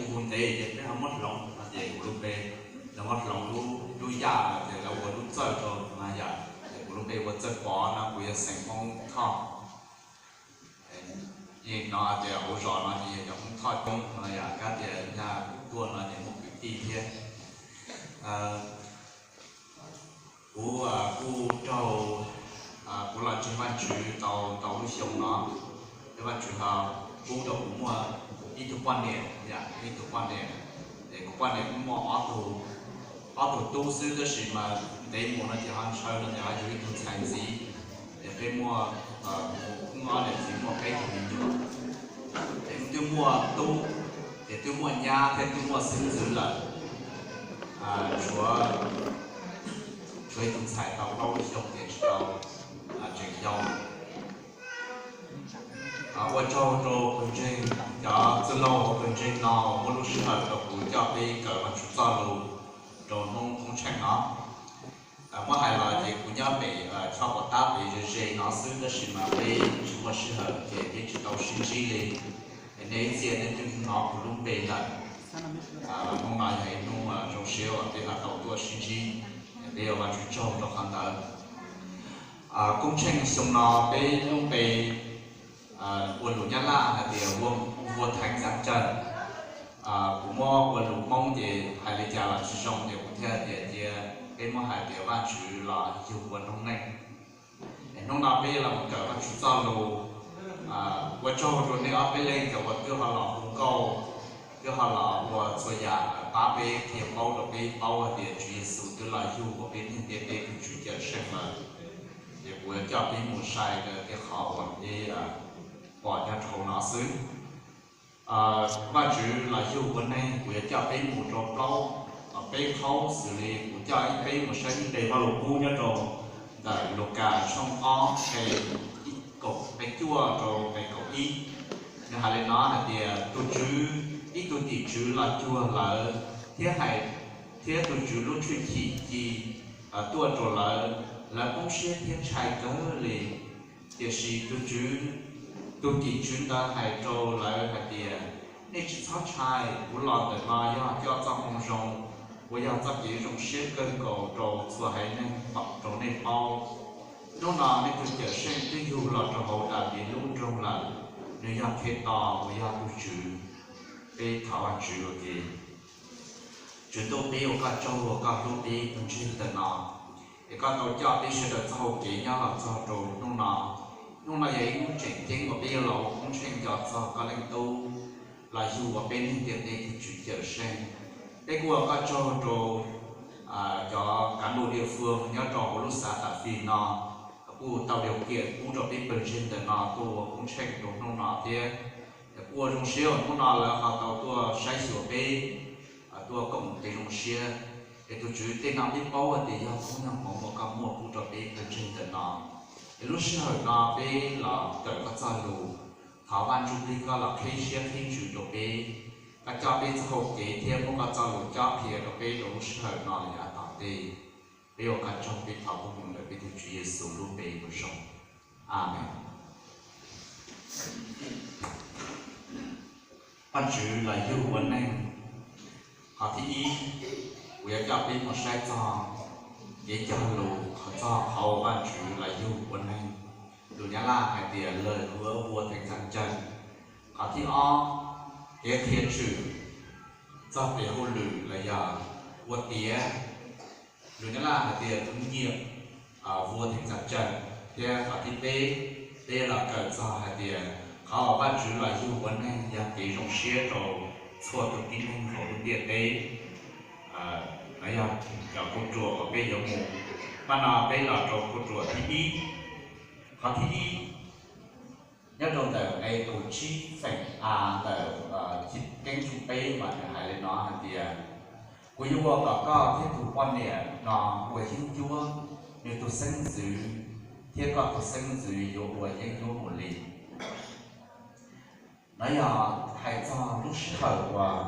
Hu ntev ces peb ho muab hloov no ces kuv lub npe, lawv muab hloov lub, lub yaj no ces lawv ua lub Txawj rau no yom, ces kuv lub npe ua Txawj Pov no, kuv yog xeem Hmoob Thoj. Yeej no ces hauv zos no ces yog cov Hmoob Thoj coob no yom, kab tias nyaj kuv tuaj no ces muaj kwv tij thiab. Kuv kuj raug, kuv los ntseeg Vajtswv tau ntau lub xyoo no, ces Vajtswv ho pub rau kuv muaj ib tug poj niam, ib tug poj niam, ces kuv poj niam kuj muaj ob tug, ob tug tub xwb, tab sis mas ntev mus no ces ho ntshaw no ces ho yug ib tug ntxhais ntxiv, ces peb muaj, kuv ob niam txiv muaj peb tug me nyuam, ces twb muaj tub, ces twb muaj nyab thiab twb muaj xeeb ntxwv lawm, tshuav, tshuav ib tug ntxhais tau plaub lub xyoo ces tsis tau tseem yau. Ua tsaug rau pawg ntseeg, cov txwj laug hauv pawg ntseeg no muab lub sij hawm rau kuv coj peb kawm Vajtswv txoj lus rau hnub qoob tsheej no. Muab hais los ces kuv nyob pem chob pov tab pem ze ze no xwb, tab sis mas peb tsis muaj sij hawm ces peb tsis tau sib ntsib li. Nej ib txhia nej twb hnov kuv lub npe lawm. Hnub no yog ib hnub zoo siab uas peb ho tau tuaj sib ntsib, peb ua Vajtswv tsaug rau qhov ntawd. Koob tsheej xyoo no peb lub npe ua lus Nyab Laj hais tias Vua Theev Xav Cawm. Kuv muab ua lus Hmoob ces hais li cas los tsis zoo ces kuv thiaj tias cia peb muab hais tias Vajtswv los yug ua noob neej. Hnub no peb los mus kawm Vajtswv txoj lus. Ua tsaug rau nej ob peb leeg cov uas twb ho los hu nkauj, twb ho los ua txhua yam pab peb qhia paub rau peb paub hais tias Tswv Yexus twb los yug ua peb neeg ntiaj teb tus Tswv Cawmseej lawm. Ces kuv yuav coj peb mus saib tej qhov uas peb pom nyob rau hauv no xwb. Vajtswv los yug ua neeg, kuv yuav coj peb mus rau plaub, peb qhaub xws li kuv coj peb mus saib ib nqe Vajluskub nyob rau ntawm Lukas tshooj ob nqe kaum, nqe cuaj rau nqe kaum ib. Nws hais li no hais tias tus tswv, ib tug tim tswv los cuag lawv thiab hais, thiab tus tswv lub tshwj chim ci tuaj rau lawv, lawv poob siab thiab ntshai kawg li. Tiam sis tus tswv, tus tim tswv ntawd hais rau lawv hais tias, nej tsis txhob ntshai, kuv los ntawm no yog coj txoj moo zoo uas yog txoj kev zoo siab kawg nkaus rau txhua haiv neeg rau nej paub. Hnub no nej tus Cawmseej twb yug los rau hauv Daviv lub nroog lawm, nws yog Khetos uas yog tus Tswv. Peb thov Vajtswv ua ke. Tswv Ntuj, peb ua koj tsaug uas koj hlub peb tus ntseeg ntawm no, es koj tau coj peb sawv daws txoj hau kev nyob los txog rau hnub no. Hnub no yog ib hnub tseem ceeb uas peb yuav los ua qoob tsheej nco txog koj Leej Tub los yug ua peb neeg ntiaj teb tus Tswv Cawmseej. Peb kuj ua koj tsaug rau cov cán bộ địa phương nyob rau hauv lub xã Tả Phìn no, kuj tau điều kiện pub rau peb pawg ntseeg ntawm no tuaj ua qoob tsheej rau hnub no thiab. Kuj ua zoo siab uas hnub no lawv ho tau tuaj saib xyuas peb, tuaj koom tes zoo siab. Es tus Tswv, tej no peb paub hais tias yog koob yog hmoov uas koj muaj pub rau peb pawg ntseeg ntawm no. Es lub sij hawm no peb los kawm koj txoj lus, thov Vaj Ntsuj Plig koj los qhib siab qhib ntsws rau peb, koj coj peb txoj hau kev thiab muab koj txoj lus cob qhia rau peb rau lub sij hawm no yav tom ntej. Peb ua koj tsaug, peb thov koob hmoov ntawm peb tus Tswv Yexus lub npe mus zoo. Amees. Vaj Tswv los yug ua neeg. Qhov thib ib, kuv yuav coj peb mus saib txog kev cog lus qhov txog qhov uas Vaj Tswv los yug ua neeg. Lus Nyab Laj hais tias lời hứa Vua Thánh Thần Trần. Qhov thib ob, kev qhia tshwm txog tes hauj lwm los yog ua tiav, lus Nyab Laj hais tias tín nhiệm Vua Thánh Thần Trần. Thiab qhov thib peb, peb los kawm txog hais tias qhov uas Vaj Tswv los yug ua neeg yog kev zoo siab rau txhua tus tib neeg hauv lub ntiaj teb. No yog cov kauj ruam uas peb yuav mus. Pab no peb los rau kauj ruam thib ib. Qhov thib ib, nyob rau ntawm nqe kaum tsib feem a ntawm keeb tshooj peb mas nws hais li no hais tias, kuv yuav ua kom koj thiab tus poj niam no ua yeeb ncuab, nws tus xeeb ntxwv thiab koj tus xeeb ntxwv yuav ua yeeb ncuab mus li. No yog hais txog lub sij hawm uas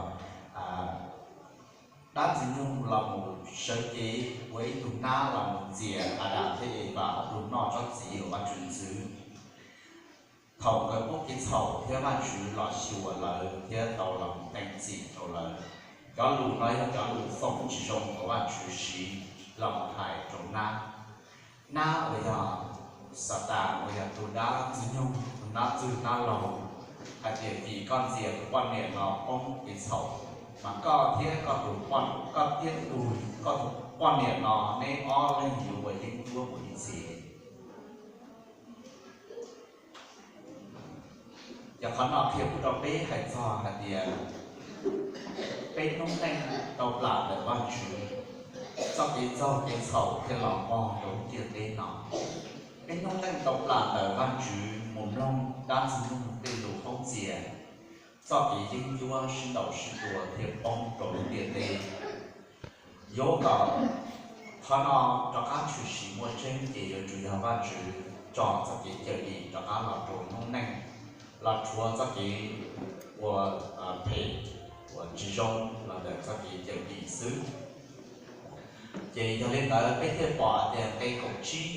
dab Ntxwg Nyoog los mus sawv cev ua ib tug nab los mus ntxias Adas thiab Evas ob tug noj tsob txiv uas Vajtswv ntxwv. Thaum nkawd poob kev txhaum thiab Vajtswv los xyuas lawv thiab tau los mus teem txim rau Cov lus no yog cov lus foom tsis zoo uas Vajtswv siv los hais rau nab. Nab uas yog Xatas, uas yog tus dab ntxwg nyoog, tus nab ntxwg nab laug, hais tias vim koj ntxias tus poj niam no poob kev txhaum, mas koj thiab koj tus, koj thiab tus, koj tus poj niam no neb ob leeg yuav ua yeeb ncuab mus ib txhis. Ces qhov no qhia pub rau peb hais txog hais tias peb noob neej tau plam ntawm Vajtswv, txoj kev txaug kev txhaum thiaj los pog rau lub ntiaj teb no. Peb noob neej tau plam ntawm Vajtswv mus mloog dab ntxwg nyoog tej lus qoob txias, txoj kev yeeb ncuab sib ntaus sib tua thiaj poob rau lub ntiaj teb. Yuav kom qhov no rov qab tshwm sim muaj tseeb ces yuav tsum yog Vajtswv tso txoj kev cawm dim rov qab los rau noob neej, los rhuav txoj kev ua phem, uas tsis zoo los ntawm txoj kev cawm dim xwb. Ces yog li ntawd peb thiaj pom tias nqe kaum tsib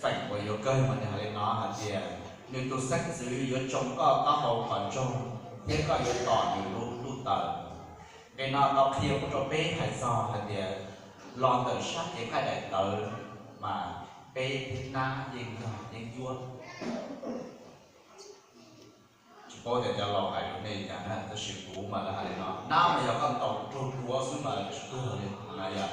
feem uas yuav kawg mas nws hais li no hais tias, nws tus xeeb ntxwv yuav tsoo koj taub hau kom ntsoog, thiab koj yuav tom nws lub luj taws. Nqe no tau qhia pub rau peb hais txog hais tias los ntawm sab cev nqaij daim tawv mas peb thiab nab yeej yog yeeb ncuab. Tsis paub tias cov laus hais rau nej li cas na, tab sis kuv mas lawv hais li no, nab mas yog koj ntaus raug duav xwb mas tsis tuag li no yog.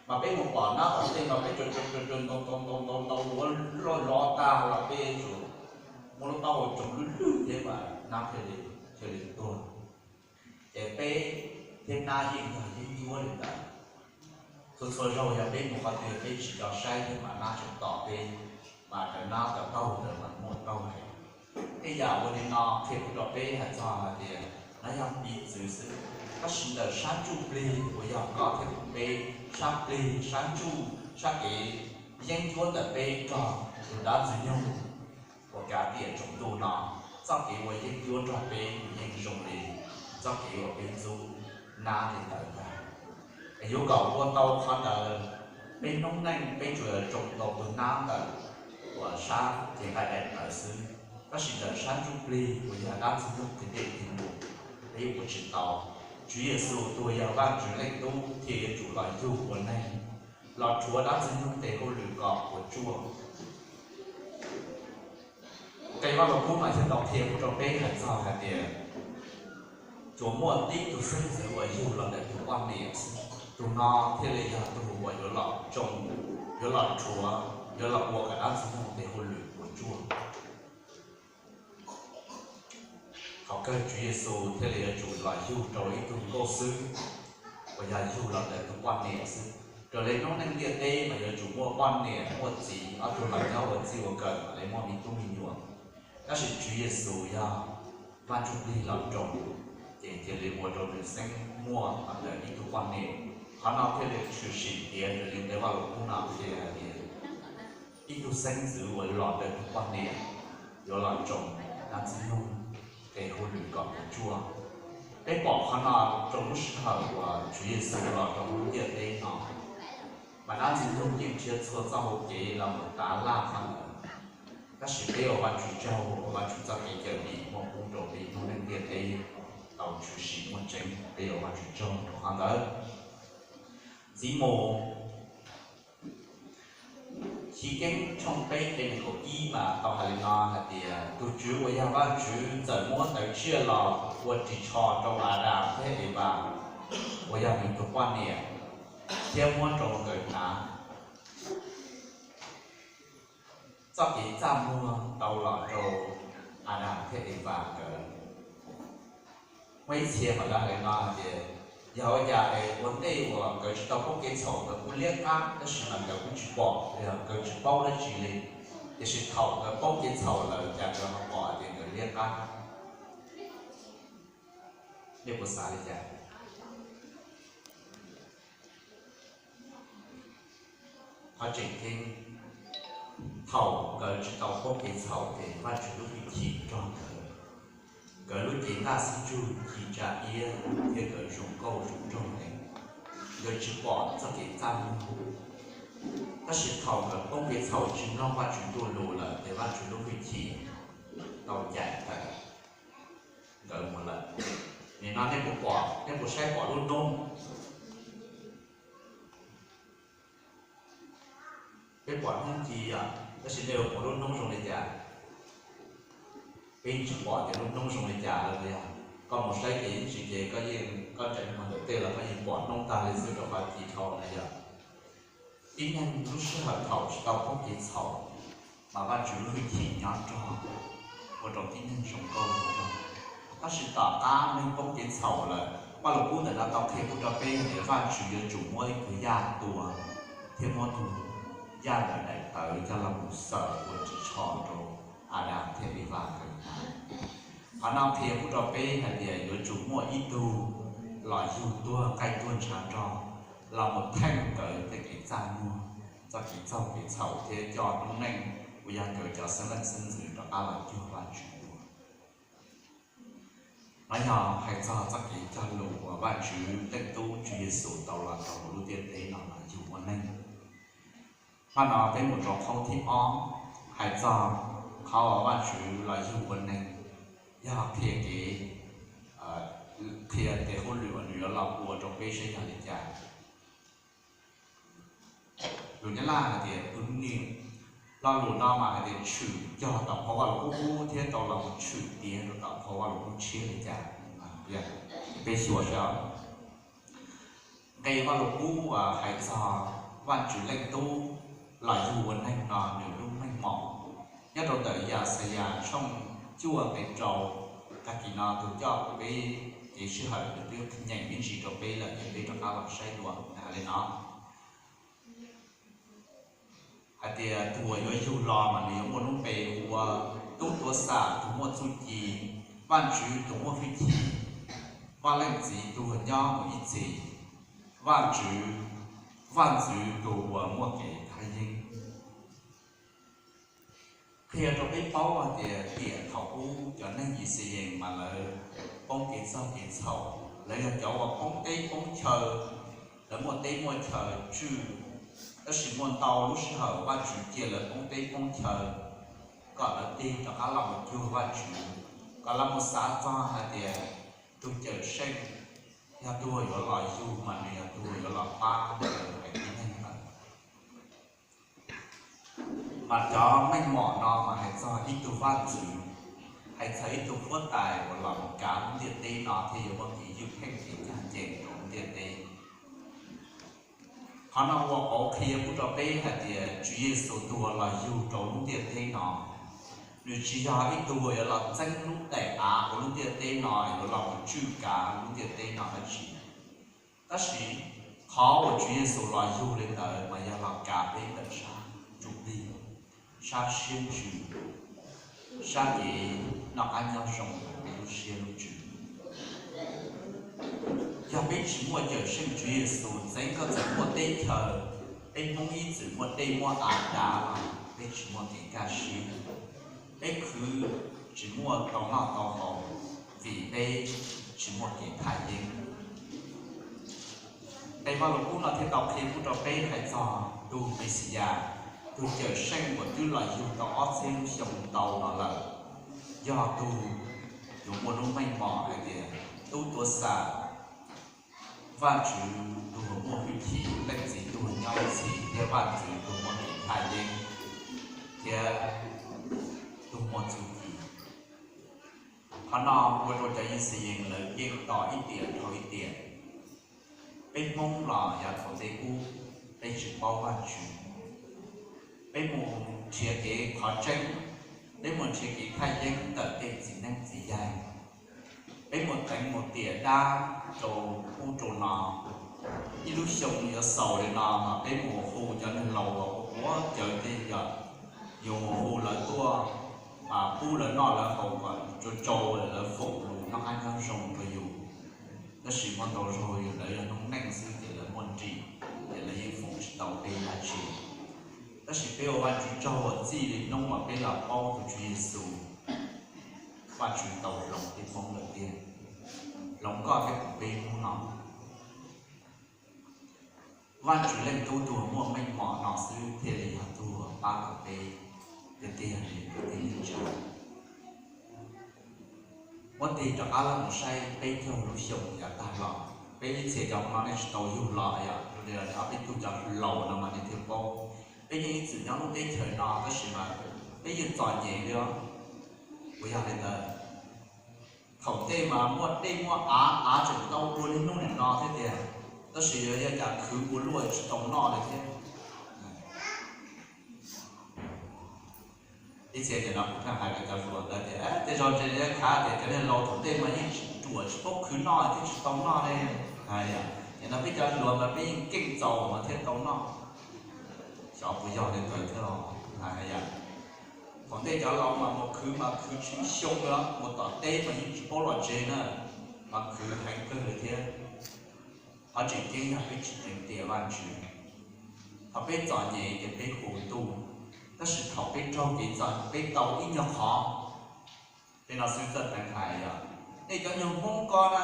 Mas peb mus pom nab tom tej no peb tsuas tsuas tsuas ntaus ntaus ntaus ntaus ntaus duav loj loj tag los peb tsuas muab lub taub hau tsoo lwj lwj thiab mas nab thiaj li tuag. Ces peb thiab nab yeej yog yeeb ncuab li ntawd. Txhua txhua zaug yog peb mus qhov twg peb tsis nco saib thiab mas nab tseem tom peb, mas cov nab cov taug ntawd mas muaj taug heev. Tej yam ua li no qhia pub rau peb hais txog hais tias nab yog piv txwv xwb, tab sis ntawm sab ntsuj plig uas yog koj thiab kuv peb, sab plig, sab ntsuj, sab kev yeeb ncuab ntawm peb nrog tus dab ntxwg nyoog uas kav tiam tsaus ntuj no, txoj kev ua yeeb ncuab nrog peb nws yeej zoo li txoj kev uas peb ntxub nab li ntawd ntag. Es yuav kom ua tau qhov ntawd, peb noob neej peb tsuas yog tsoo tau tus nab ntawm uas sab cev nqaij daim tawv xwb, tab sis ntawm sab ntsuj plig uas yog dab ntxwg nyoog qhia dej qhia mus, peb ua tsis tau. Tswv Yexus tus uas yog Vajtswv Leej Tub thiaj yuav tsum los yug ua neeg, los rhuav dab ntxwg nyoog tes hauj lwm kom puas tsuaj. Nqe Vaj Lug Kub mas thiaj tau qhia pub rau peb hais txog hais tias tsuas muaj tib tug xeeb ntxwv uas yug los ntawm tus poj niam xwb, tus no thiaj li yog tus uas yuav los tsoo, yuav los rhuav, yuav los ua kom dab ntxwg nyoog tes hauj lwm puas tsuaj. Thaum kawg Tswv Yexus thiaj li yuav tsum los yug rau ib tug nkauj xwb uas yog yug los ntawm tus poj niam xwb. Raws li noob neej ntiaj teb mas yuav tsum muaj poj niam muaj txiv, ob tug los nyob ua txij ua nkawm mam li muaj me tub me nyuam. Tab sis Tswv Yexus yog Vaj Ntsuj Plig los tsoo, ces cia li ua rau nws xeeb muaj los ntawm ib tug poj niam. Qhov no thiaj li tshwm sim tiav raws li nqe Vaj Lug Kub no qhia hais tias ib tug xeeb ntxwv uas los ntawm tus poj niam yuav los tsoo dab ntxwg nyoog tes hauj lwm kom puas tsuaj. Peb pom qhov no rau lub sij hawm uas Tswv Yexus los rau lub ntiaj teb no, mas dab ntxwg nyoog yeej nrhiav txhua txoj hau kev los mus tav laj qhov ntawd. Tab sis peb ua Vajtswv tsaug uas Vajtswv txoj kev cawm dim muaj pub rau peb noob neej ntiaj teb tau tshwm sim muaj tseeb, peb ua Vajtswv tsaug rau qhov ntawd. Ntxiv mus, Chiv Keeb tshooj peb nqe nees nkaum ib mas tau hais li no hais tias, tus Tswv uas yog Vajtswv txawm muab tawv tsiaj los ua ris tsho rau Adas thiab Evas uas yog nws tus poj niam, thiab muab rau nkawd hnav. Txoj kev txaj muag tau los rau Adas thiab Evas nkawd. Muaj ib txhia mas lawv hais li no hais tias, yog ua cas es ua ntej uas nkawd tsis tau poob kev txhaum nkawd kuj liab qab tab sis mas nkawd kuj tsis pom, yog nkawd tsis paub dab tsi li, tiam sis thaum nkawd poob kev txhaum lawm cas nkawd ho pom tias nkawd liab qab. Nej puas xav li cas? Qhov tseem ceeb, thaum nkawd tsis tau poob kev txhaum ces Vajtswv lub hwj chim nrog nkawd. Nkawd lub cev ntaj xib ntsug ci tsa iab thiab nkawd zoo nkauj zoo nraug heev, nkawd tsis pom txoj kev txaj muag. Tab sis thaum nkawd poob kev txhaum tsis mloog Vajtswv ntuj lus lawm ces Vajtswv lub hwj chim tau ncaim tawm nkawd mus lawm. Nim no nej puas pom, nej puas saib pom lub hnub? Peb pom hnub ci yom, tab sis nej puas pom lub hnub zoo li cas? Peb yeej tsis pom tias lub hnub zoo li cas lawm yog koj mus saib ces yeej tsis ces koj yeej koj tseem mus ntawm tej los koj yeej pom hnub tag li xwb rau qhov ci dhau na yog. Tib neeg lub sij hawm thaum tsis tau poob kev txhaum, mas Vajtswv lub hwj chim nyob rog ua rau tib neeg zoo nkauj zoo nraug. Tab sis tom qab neeg poob kev txhaum lawm, Vajluskub ntawm no tau qhia pub rau peb hais tias Vajtswv yuav tsum muab ib tug yaj tua thiab muab tug yaj ntawm daim tawv coj los mus xaws ua ris tsho rau Adas thiab Evas nkawd. Qhov no qhia pub rau peb hais tias yuav tsum muaj ib tug los yug tuag nqaij tuag ntshav nrog los mus theej nkawd tej kev txaj muag, txoj kev txaug kev txhaum thiab coj lub neej uas yog nkawd cov xeeb leej xeeb ntxwv rov qab los cuag Vajtswv dua. No yog hais txog txoj kev cog lus uas Vajtswv Leej Tub Tswv Yexus tau los rau hauv lub ntiaj teb no los yug ua neeg. Hmo no peb mus rau qhov thib ob, hais txog qhov uas Vajtswv los yug ua neeg, yog qhia kev, qhia tes hauj lwm uas nws yuav los ua rau peb saib yog li cas. Lus Nyab Laj hais tias tus niam, lo lus no mas hais tias tshwm cog tom phau Vajluskub thiab tau los mus tshwm tiav rau tom phau Vajluskub tshiab li cas. Peb xyuas saib, nqe Vajluskub uas hais txog Vajtswv Leej Tub los yug ua neeg no nws lub meej mom nyob rau ntawm Yaxayas tshooj cuaj nqe rau. Tag kis no tus coj peb kev sij hawm nws twb nyeem me ntsis rau peb lawm ces peb rov qab los saib dua hais li no hais tias tus uas yuav yug los mas nws yuav muaj lub npe hu ua Tub Tuav Xam tus muaj txuj ci, Vajtswv tus muaj hwj chim, Vaj Leej Txiv tus uas nyob mus ib txhis, Vajtswv, Vaj Ntxwv tus uas muaj kev thaj yeeb. Qhia rau peb paub hais tias tiam thaum ub cov neeg Yixayees mas lawv poob kev txog kev txhaum, lawv yog cov uas poob teb poob chaw, lawv muaj teb muaj chaw tswj. Tab sis muaj ntau lub sij hawm Vajtswv cia lawv poob teb poob chaw kom lawv tig rov qab los mus cuag Vajtswv, kom lawv mus xav txog hais tias tus Cawm Seej yog tus uas yuav los yug mas nws yog tus uas yuav los pab lawv haiv tib neeg ntawd. Mas cov meej mom no mas hais txog ib tug vaj ntxwv, hais txog ib tug huab tais uas los mus kav lub ntiaj teb no thiaj yuav muaj kev ywj kheej kev ncaj ncees rau lub ntiaj teb. Qhov no ua pauv qhia pub rau peb hais tias Tswv Yexus tus uas los yug rau lub ntiaj teb no, nws tsis yog ib tug uas yuav los txeeb lub daim av hauv lub ntiaj teb no yuav los mus tswj kav lub ntiaj teb no dab tsi. Tab sis qhov uas Tswv Yexus los yug li ntawd mas yog los kav peb ntawm sab ntsuj plig, sab siab ntsws, sab kev noj qab nyob zoo peb lub siab lub ntsws. Yog peb tsis muaj Cawm Seej Tswv Yexus txeev koj txawm muaj teb chaws, peb Hmoob ib txwm muaj dej muaj av dav los peb tsis muaj kev kaj siab, peb khwv tsis muaj tau noj tau haus vim peb tsis muaj kev thaj yeeb. Nqe Vajluskub no thiaj tau qhia pub rau peb hais txog tus Mexiyas, tus Cawm Seej uas twb los yug tau ob txhiab lub xyoo ntau no lawm, yog tus yuav muaj lub meej mom hais tias Tub Tuav Xam, Vajtswv tus uas muaj hwj chim, Leej Txiv tus uas nyob ib txhis thiab Vaj Ntxwv tus muaj kev thaj yeeb thiab tus muaj txuj ci. Qhov no ua rau cov Yixayees lawv yeej tos ib tiam dhau ib tiam. Peb Hmoob los yav thaum ntej ub, peb tsis paub Vajtswv, peb mus nrhiav kev qhov tseeb, peb mus nrhiav kev thaj yeeb ntawm tej txiv neeb txiv yaig, peb mus teev mus tiam dab rau ub rau no. Ib lub xyoo yuav xaus li no mas peb mus hu cov neeg laus uas ua cawv tej yam, yus mus hu lawv tuaj pub lawv noj lawv haus kom tsau tsau lawv foom lus noj qab nyob zoo rau yus. Tab sis muaj ntau zaug yus lawv yog noob neej xwb ces lawv muaj nrim, ces lawv yeej foom tsis tau peb dab tsi. Tab sis peb ua Vajtswv tsaug uas txij li hnub uas peb los paub tus Tswv Yexus, Vajtswv tau hloov peb Hmoob lawm tiag, hloov koj thiab kuv peb hnub no. Vajtswv Leej Tub tus muaj meej mom no xwb thiaj li yog tus pab tau peb tiag tiag li kwv tij neej tsa. Muab tig rov qab los mus saib peb caug lub xyoo yav tag los, peb ib txhia cov no nej tsis tau yug los yom, li ob peb tug cov laus no mas nej thiaj paub. Peb yeej ib txwm nyob lub teb chaws no tab sis mas peb yeej txom nyem li os. Puas yog li ntawd? Thaum ntej mas muaj dej muaj av, av tseem tau dua niaj hnub nim no thiab tiag, tab sis yog cas khwv ua luaj tsis tau noj li thiab. Ib txhia tias no kuv pheej hais rau cov hluas ntawd tias tej zaum ntshe khav tias cov niag laus thaum ntej mas yeej tsis ruam tsis paub khwv noj thiaj tsis tau noj ne. Hais tias no peb cov hluas mas peb yeej keej txaus mas thiaj tau noj. Xyov puas yog li ntawd thiab los hais tias thaum ntej cov laus mas mus khwv mas khwv tsis xyoo li, mus tom teb mas yeej tsis paub los tsev na, mas khwv heev kawg li thiab. Qhov tseem ceeb yog peb tsis teev tiam Vajtswv. Thaum peb txom nyem ces peb hu ntuj, tab sis thaum peb raug kev txom peb tau ib nyuag qhov, peb no xwb txawj teev hais yog nej cov nyuag Hmoob ko na,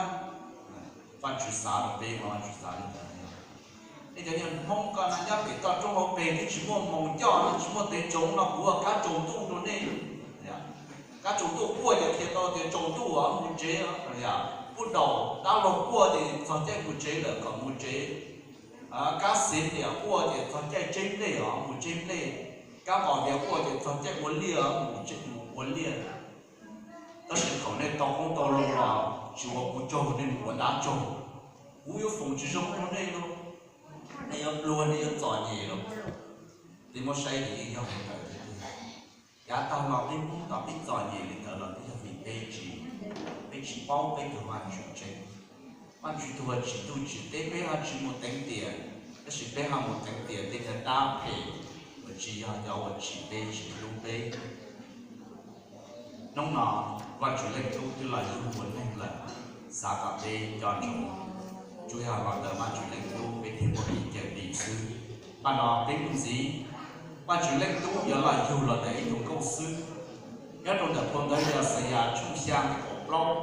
Vajtswv xav rau peb mas Vajtswv xav li ntawd. Nej cov nyuag Hmoob ko na nyob pem toj roob hauv pes twb tsis muaj moos coj no, tsis muaj tev tsoov no kuv ua kab tsaus ntuj rau nej. Kab tsaus ntuj quaj ces qhia tau tias tsaus ntuj os mus tsev, puj daus dab laug quaj ces txog caij mus tsev lawm kom mus tsev. Kab xiv tias quaj ces txog caij tseb nplej os mus tseb nplej. Kab nqos vias quaj ces txog caij ua liaj os mus ua liaj. Tab sis thaum nej tau qoob tau loo los tsis ua kuv tsaug, nej mus ua dab tsaug. Kuv yuav foom tsis zoo rau nej lauj, nej yuav pluag, nej yuav txom nyem lauj. Peb muab saib ces yeej yog li ntawd tiag. Yav tag los peb Hmoob tau peb txom nyem li ntawd los twb yog vim peb tsis, peb tsis paub peb tus Vajtswv tseeb. Vajtswv tuag tsim ntuj tsim teb peb ho tsis mus teev tiam, tab sis peb ho mus teev tiam tej niag dab phem uas tsis yog cov uas tsim peb tsis hlub peb. Hnub no Vajtswv Leej Tub twb los yug ua neeg lawm, xav kom peb nco ntsoov, tsuas yog los ntawm Vajtswv Leej Tub peb thiaj muaj kev cawm dim xwb. Paj no peb mus ntxiv, Vajtswv Leej Tub yuav los yug los ntawm ib tug nkauj xwb. Nyob rau ntawm phau ntawv Yaxayas tshooj xya nqe kaum plaub,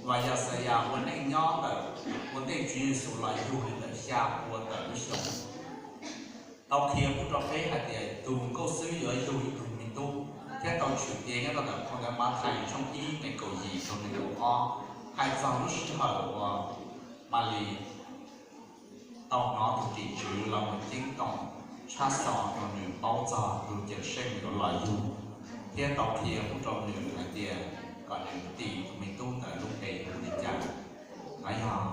uas Yaxayas ua neej nyob ntawm ua ntej Tswv Yexus los yug li ntawm xya pua tawm lub xyoo, tau qhia pub rau peb hais tias tus nkauj xwb yuav yug ib tug me tub, thiab tau tshwm tias nyob rau ntawm phau ntawv Mathais tshooj ib nqe kaum yim rau nqe kaum ob, hais txog lub sij hawm uas Malis tau hnov tus tim tswv los mus ceeb toom tshaj xo rau nws paub txog tus Cawmseej yuav los yug, thiab tau qhia pub rau nws hais tias kom nws tis tus me tub ntawd lub npe hu li cas. Nov yog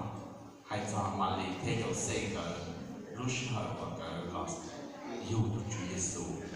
hais txog Malis thiab Yauxej nkawd lub sij hawm uas nkawd los yug tus Tswv Yexus.